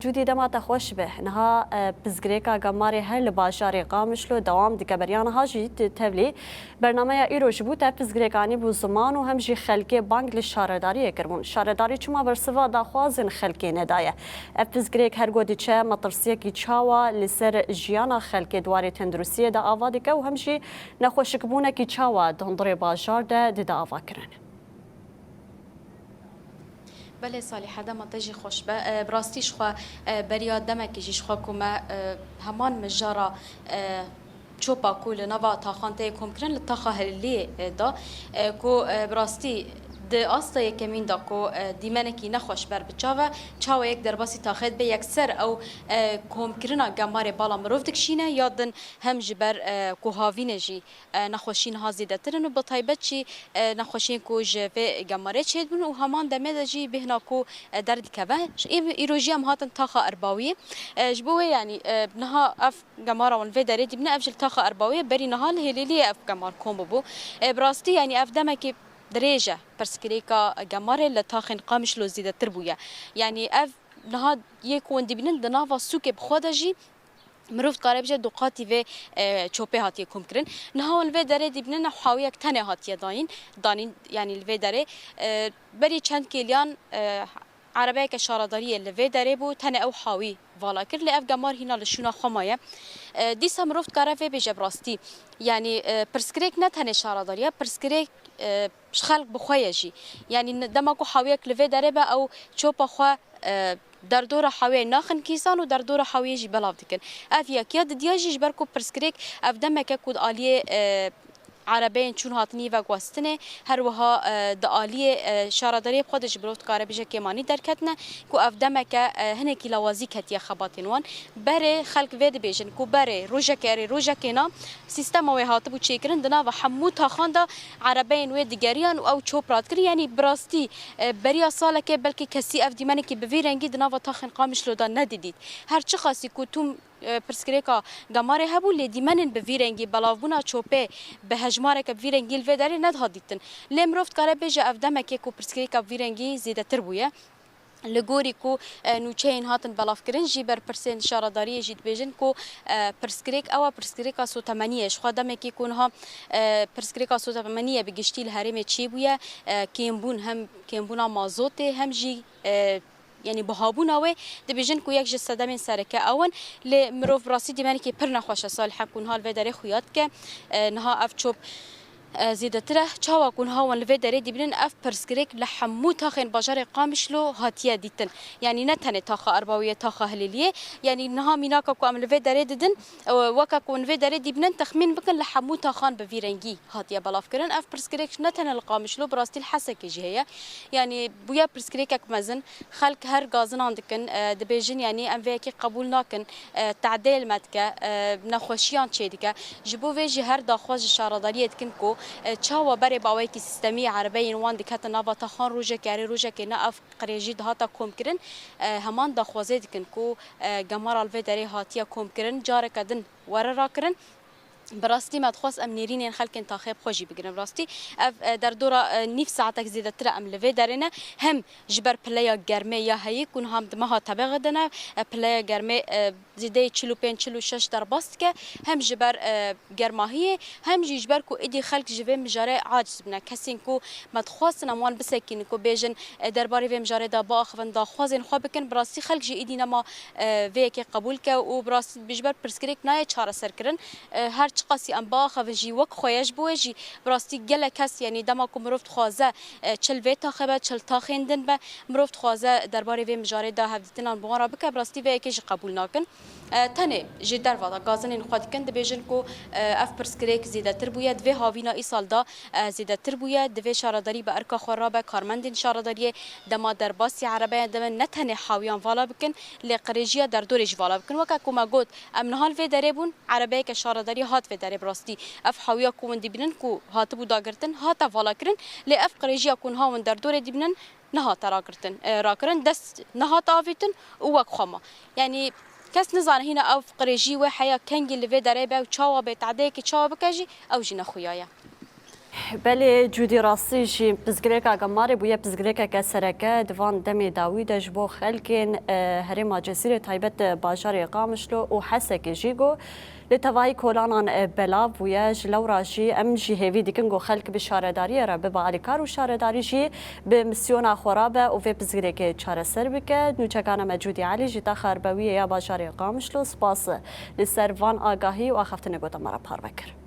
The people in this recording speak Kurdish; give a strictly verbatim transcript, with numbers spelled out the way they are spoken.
Cûdî, dema te xweş be. Niha, e, pirsgirêka Gemarê her li bajarê Qamişlo dewam dike. Beriya niha jî di tevlî bernameya îro ji bo te pirsgirêk anîbû ziman û hem jî xelkê bang li şaredariyê kiribûn. Şaredarî çima bersiva daxwazên xelkê nedaye? Ev pirsgirêk her ku diçe metirsiyekî çawa li ser jiyana xelkê di warê tenduristiyê de ava dike û hem jî nexweşikbûnekî çawa di hundirê bajar de dide avakirin? Belê Salîhe, dema te jî xweş be. E, bi rastî ji xwe, e, beriya demekê jî ji xwe ku me, e, heman mijara, e, çopa ku li nava taxan tê komkirin li taxa Hilîliyê, e, da, e, ku, e, bi rastî di asta yekemîn de ku, e, dîmenekî nexweş ber bi çav e, çawa yek derbasî taxê dibe, yekser ew, e, komkirina Gemarê bala mirov dikişîne, ya din hem ji ber, e, ku havînê jî, e, nexweşî niha zêdetir in û bi taybet jî, e, nexweşiyên ku ji vê Gemarê çêdibin û heman demê de jî bêhna ku, e, derdikeve. Ji î-, îro jî em hatin taxa Erbawiyê. E, ji bo wê, yanî, e, niha ev Gemara wan vê derê dîbine, ev jî li taxa Erbawiyê, berî niha li Hêlêliyê ev gemar kom bûbû. E, bi rastî, yanî, ev demekî dirêj e, pirsgirêka Gemarê li taxên Qamişlo zêdetir bûye. Yanî, ev niha yê ku hûn dibînin di nava sûkê bi xwe de jî mirov dikare bêje du qatî vê, e, çopê hatiye komkirin. Niha wan li vê derê dibînin, ew hawiyek tenê hatiye dayîn, danîn, yanî li vê derê, e, berî çend kêliyan, e, erebeyeke şaredariyê li vê derê bû, tenê ew hawî vala kir, lê ev gemar hîna li şûna xwe maye. E, dîsa mirov dikare vê bêje bi rastî. Yanî, e, pirsgirêk ne tenê şaredariye, pirsgirêk, e, ji xelk bi xwe ye jî. Yanî, ne-, dema ku hawiyek li vê derê be, ew çopa xwe, e, derdora hawiyê naxin kîsan û derdora hawiyê jî belav dikin. Ev yek ya didiya jî ji ber ku pirsgirêk ev demeke ku di aliyê, e, erebeyên çûn hatinî veguhastinê, her wiha, e, di aliyê, e, şaredariyê bi xwe de jî mirov dikare bêje kêmanî derketine, ku ev demeke, e, hinekî lawazî ketiye xebatên wan. Berê xelk vê dibêjin ku berê rojekê erê rojekê na sîstema wê hatibû çêkirin, di nava hemû taxan de erebeyên wê digeriyan û ew çop radikirin. Yanî bi rastî, e, beriya salekê belkî kesî ev dîmenekî bi vî rengî di nava taxên Qamişlo de nedidît. Her çiqasî ku tûm, e, pirsgirêka Gemarê hebû, lê dîmenên bi vî rengî, belavbûna çopê bi hejmareke bi vî rengî li vê derê nedihat dîtin. Lê mirov dikare bêje ev demekê ku pirsgirêka bi vî rengî zêdetir bûye. Li gorî ku, e, nûçeyên hatin belavkirin jî, berpirsên şaredariyê jî dibêjin ku, e, pirsgirêk ew e, pirsgirêka sotemeniyê. Ji xwe demekî ku niha, e, pirsgirêka sotemeniyê bi giştî li herêmê çêbûye, e, kêmbûn, hem kêmbûna mazotê hem jî, e, yanî bihabûna wê, dibêjin ku yek ji sedemên sereke ew in. Lê mirov bi rastî dîmenekî pir nexweş e, Salîhe, ku niha li vê derê xuya dike. E, niha ev çop, e, zêdetir e. Çawa ku niha wan li vê derê dibînin, ev pirsgirêk li hemû taxên bajarê Qamişlo hatiye dîtin. Yanî ne tenê taxa Erbawiyê, taxa Hilêliyê. Yanî niha mînaka ku em li vê derê didin, e, weke ku hûn vê derê dibînin, texmîn bikin li hemû taxan bi vî rengî hatiye belavkirin. Ev pirsgirêk ne tenê li Qamişlo, bi rastî li Hesekê jî heye. Yanî bûye pirsgirêkek mezin. Xelk her gazinan dikin, e, dibêjin, yanî em vê yekê qebûl nakin, e, tehdê li me dike, e, nexweşiyan çêdike. Ji bo vê jî her daxwaz ji şaredariyê dikin ku, e, çawa berê bi awayekî sîstemî erebeyên wan diketin nava taxan, rojekê erê rojekê ne ev qirêjî dihata komkirin, e, heman daxwazê dikin ku, e, gemara li vê derê hatiye komkirin, careke din were rakirin. Bi rastî me dixwest em nêrînên xelkên taxê bi xwe jî bigirin. Bi rastî ev, e, derdora, e, nîv saetek zêdetir e em li vê derê ne. Hem ji ber pileya germê ya heyî ku niha em di meha tebexê de ne, e, pileya germê, e, zêdeyê çil û pênc çil û şeş derbas dike. Hem ji ber, e, germahiyê, hem jî ji ber ku êdî xelk ji vê mijarê aciz bûne. Kesên ku me dixwestin em wan bisekînin, ku bêjin, e, derbarê vê mijarê de biaxivin, daxwazên xwe bikin. Bi rastî xelk jî êdî nema, e, vê yekê qebûl ke û bi rastî ji ber pirsgirêk nayê çareserkirin. E, her çiqasî em biaxivin jî wek xwe ye, ji bo wê jî bi rastî gelek kes, yanî dema ku mirov dixwaze, e, çil vê taxê be, çil taxên din be, mirov dixwaze derbarê vê mijarê de hevdîtinan bi wan re bike, bi rastî vê yekê jî qebûl nakin. E, tenê ji derva de gazinên xwe dikin, dibêjin ku, e, ev pirsgirêk zêdetir bûye, di vê havîna îsal de, e, zêdetir bûye, divê şaredarî bi erka xwe rabe, karmendên şaredariyê dema derbasî erebeyan dibin, ne tenê hawiyan vala bikin, lê qirêjiya derdorê jî vala bikin. Weke ku me got, em niha li vê derê bûn, erebeyeke şaredariyê hat vê derê bi rastî. Ev hawiya ku hûn dibînin ku hatibû dagirtin, hate valakirin, lê ev qirêjiya ku niha hûn derdorê dibînin, nehate ragirtin, e, rakirin, dest nehate avîtin û wek xwe ma. Yanî kes nizane hîna ev qirêjî wê heya kengî li vê derê be û çawa bê, tehdeyekî çawa bike jî, ew jî nexuya ye. Belê Cûdî, rastî jî pirsgirêka Gemarê bûye pirsgirêkeke sereke di van demê dawî de ji bo xelkên, e, herêma Cizîrê, taybet bajarê Qamişlo û Hesekê jî ku li tevahî kolanan, e, belav bûye. Ji lewra jî em jî hêvî dikin ku xelk bi şaredariyê re bibe alîkar û şaredarî jî bi misyona xwe re be û vê pirsgirêkê çareser bike. Nûçekana me Cûdî Elî ji taxa Erbewiyê ya bajarê Qamişlo spas li ser van agahî û axaftinê ku te me re parve kir.